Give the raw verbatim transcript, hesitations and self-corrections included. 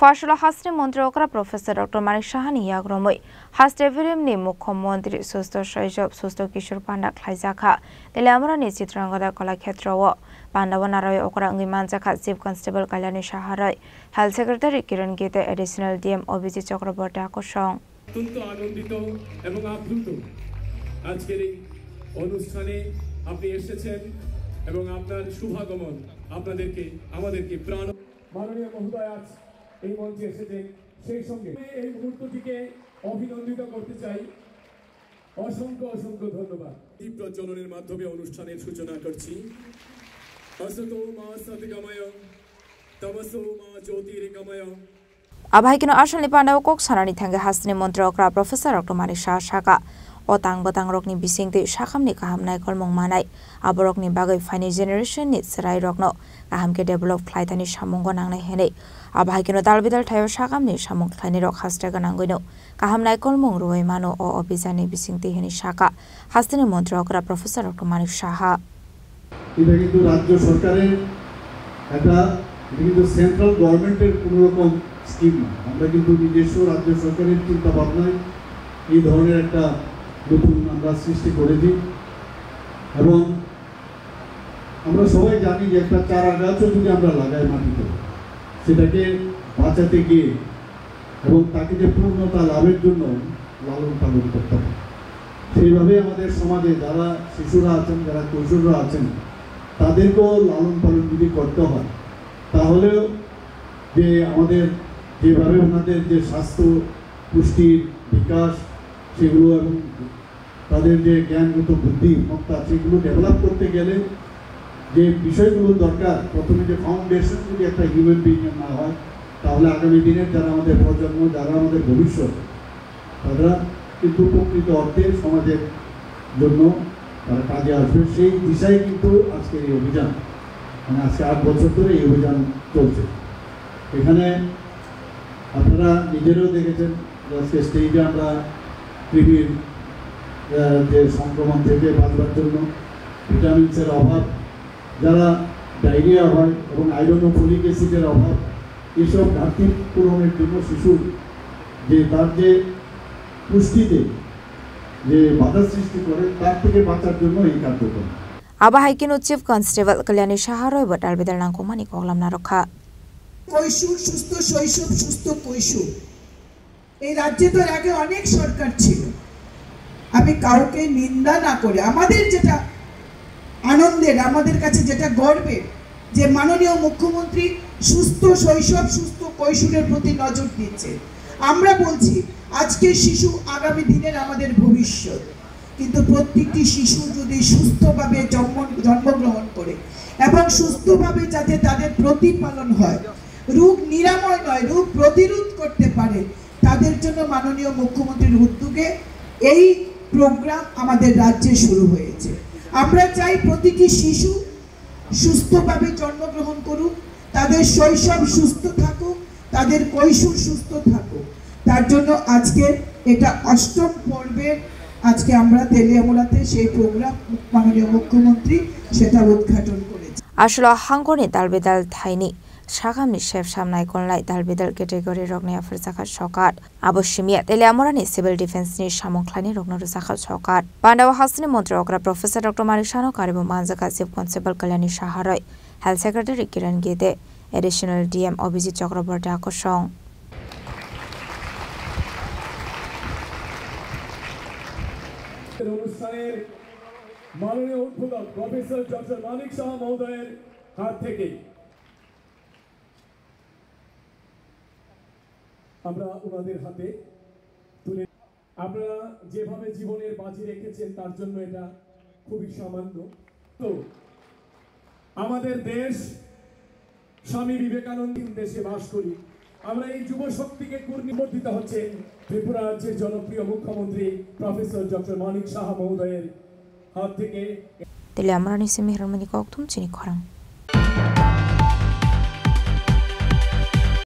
Phola hasteni montri okra Professor Doctor Manik Saha ni yagromwi haste birimni mukhyamantri Susto Shaisob Susto Kishor panda khlaijakha Teliamurani Chitrangada Kalakhetra o. Pandao narwi okra wngwi manjakha Chief Constable Kalyani Saha rwi, Health Secretary Kiran Gite, Additional D M Abhijit Chakraborty akosong. অত্যন্ত আনন্দিত এবং আপ্লুত আজকের এই অনুষ্ঠানে আপনি এসেছেন এবং আপনার শুভাগমন আপনাদেরকে, আমাদেরকে প্রাণ মাননীয় মহোদয় আজ এই মঞ্চে এসেছেন, সেই সঙ্গে এই মুহূর্তটিকে অভিনন্দিত করতে চাই। অসংখ্য অসংখ্য ধন্যবাদ। দীপ প্রজ্বলনের মাধ্যমে অনুষ্ঠানের সূচনা করছি। Asato ma satgamaya, tamaso ma jyotirgamaya. Abo hai kheno asalni pandao kok sanani thangwi hasteni montri okra Professor Doctor Manik Saha sakha, o tang bwtang rokni bisingtwi sakhamni kaham naikolmung manai, aborokni bagwi phaini generation ni chwrai rokno kaham khe develop khlai thani samungo nangnai hwnwi. Abo hai kheno dal bidal thaio sakhamni samung khlainai rok haste gwnangwino kaham naikolmung rwui mano o abhijanni bisingtwi hwnwi sakha hasteni montri okra Professor Doctor Manik Saha. এটা কিন্তু রাজ্য সরকারের একটা, এটা কিন্তু সেন্ট্রাল গভর্নমেন্টের কোনো রকম স্কিম না। আমরা কিন্তু নিজস্ব রাজ্য সরকারের চিন্তা ভাবনায় এই ধরনের একটা নতুন আমরা সৃষ্টি করেছি। এবং আমরা সবাই জানি যে একটা চারা গাছও যদি আমরা লাগাই মাটিতে, সেটাকে বাঁচাতে গিয়ে এবং তাকে যে পূর্ণতা লাভের জন্য লালন পালন করতে হয়। সেইভাবে আমাদের সমাজে যারা শিশুরা আছেন, যারা কৈশোররা আছেন, তাদেরকেও লালন পালন যদি করতে হয়, তাহলেও যে আমাদের যেভাবে ওনাদের যে স্বাস্থ্য, পুষ্টির বিকাশ, সেগুলো এবং তাদের যে জ্ঞানগত বুদ্ধিমত্তা, সেগুলো ডেভেলপ করতে গেলে যে বিষয়গুলো দরকার, প্রথমে যে ফাউন্ডেশন যদি একটা হিউম্যান বিইং এর না হয়, তাহলে আগামী দিনের যারা আমাদের প্রজন্ম, যারা আমাদের ভবিষ্যৎ, তারা কিন্তু প্রকৃত অর্থে সমাজের জন্য তারা কাজে আসবে। সেই দিশায় কিন্তু আজকের এই অভিযান, মানে আজকে আট বছর ধরে এই অভিযান চলছে। এখানে আপনারা নিজেরাও দেখেছেন যে আজকে স্টেজে আমরা কৃমির, আহ, যে সংক্রমণ থেকে বাঁচবার জন্য ভিটামিনসের অভাব, যারা ডায়রিয়া হয় এবং আয়রন ও ফোলিক অ্যাসিডের অভাব, এইসব ঘাটতি পূরণের জন্য শিশুর যে তার যে পুষ্টিতে যে বাধা সৃষ্টি করে, তার থেকে বাঁচার জন্য এই কার্যক্রম। Abo hai kheno Chief Constable Kalyani Saha rwi bo dal bidal nangkukmani koklam narwkha. কৈশোর সুস্থ, শৈশব সুস্থ, কৈশোর। এই রাজ্যে তো এর আগে অনেক সরকার ছিল। আমি কাউকে নিন্দা না করে, আমাদের যেটা আনন্দের, আমাদের কাছে যেটা গর্বের, যে মাননীয় মুখ্যমন্ত্রী সুস্থ শৈশব, সুস্থ কৈশোরের প্রতি নজর দিচ্ছে। আমরা বলছি, আজকের শিশু আগামী দিনের আমাদের ভবিষ্যৎ। কিন্তু প্রত্যেকটি শিশু যদি সুস্থভাবে জন্ম, জন্মগ্রহণ করে এবং সুস্থভাবে যাতে তাদের প্রতিপালন হয়, রোগ নিরাময় নয়, রোগ প্রতিরোধ করতে পারে, তাদের জন্য মাননীয় মুখ্যমন্ত্রীর উদ্যোগে এই প্রোগ্রাম আমাদের রাজ্যে শুরু হয়েছে। আমরা চাই প্রতিটি শিশু সুস্থভাবে জন্মগ্রহণ করুক, তাদের শৈশব সুস্থ থাকুক, তাদের কৈশোর সুস্থ থাকুক। তার জন্য আজকে এটা অষ্টম পর্বের, আজকে আমরা তেলিয়ামুড়াতে সেই প্রোগ্রাম মাননীয় মুখ্যমন্ত্রী সেটা উদ্ঘাটন করেছে। Aswk hangkorni dal bidal thaini sakhamni sep sam naikolnai dal bidal category rokni yapharjakha sokat. Abo simiya Teliamurani Civil Defence ni samung khlainai rokno rwjakha sokat. Pandao hasteni montri okra Professor Doctor Manik Sahano karwi bo manjakha Chief Constable Kalyani Saha rwi, Health Secretary Kiran Gite, Additional D M Abhijit Chakraborty akosong. অনুষ্ঠানের মাননীয় উদ্বোধক professor doctor Manik সাহা মহোদয়ের হাত থেকে আমরা ওনাদের হাতে তুলে, আপনারা যেভাবে জীবনের বাজি রেখেছেন, তার জন্য এটা খুবই সামান্য। তো আমাদের দেশ, স্বামী বিবেকানন্দ দেশে বাস করি। আমরা এই যুব শক্তিকে কর্মী-, সম্বর্ধিত হচ্ছেন ত্রিপুরা রাজ্যের জনপ্রিয় মুখ্যমন্ত্রী প্রফেসর ডক্টর মানিক সাহা মহোদয়ের হাত থেকে। Teliamurani simi hirmani kokthum chini khorang.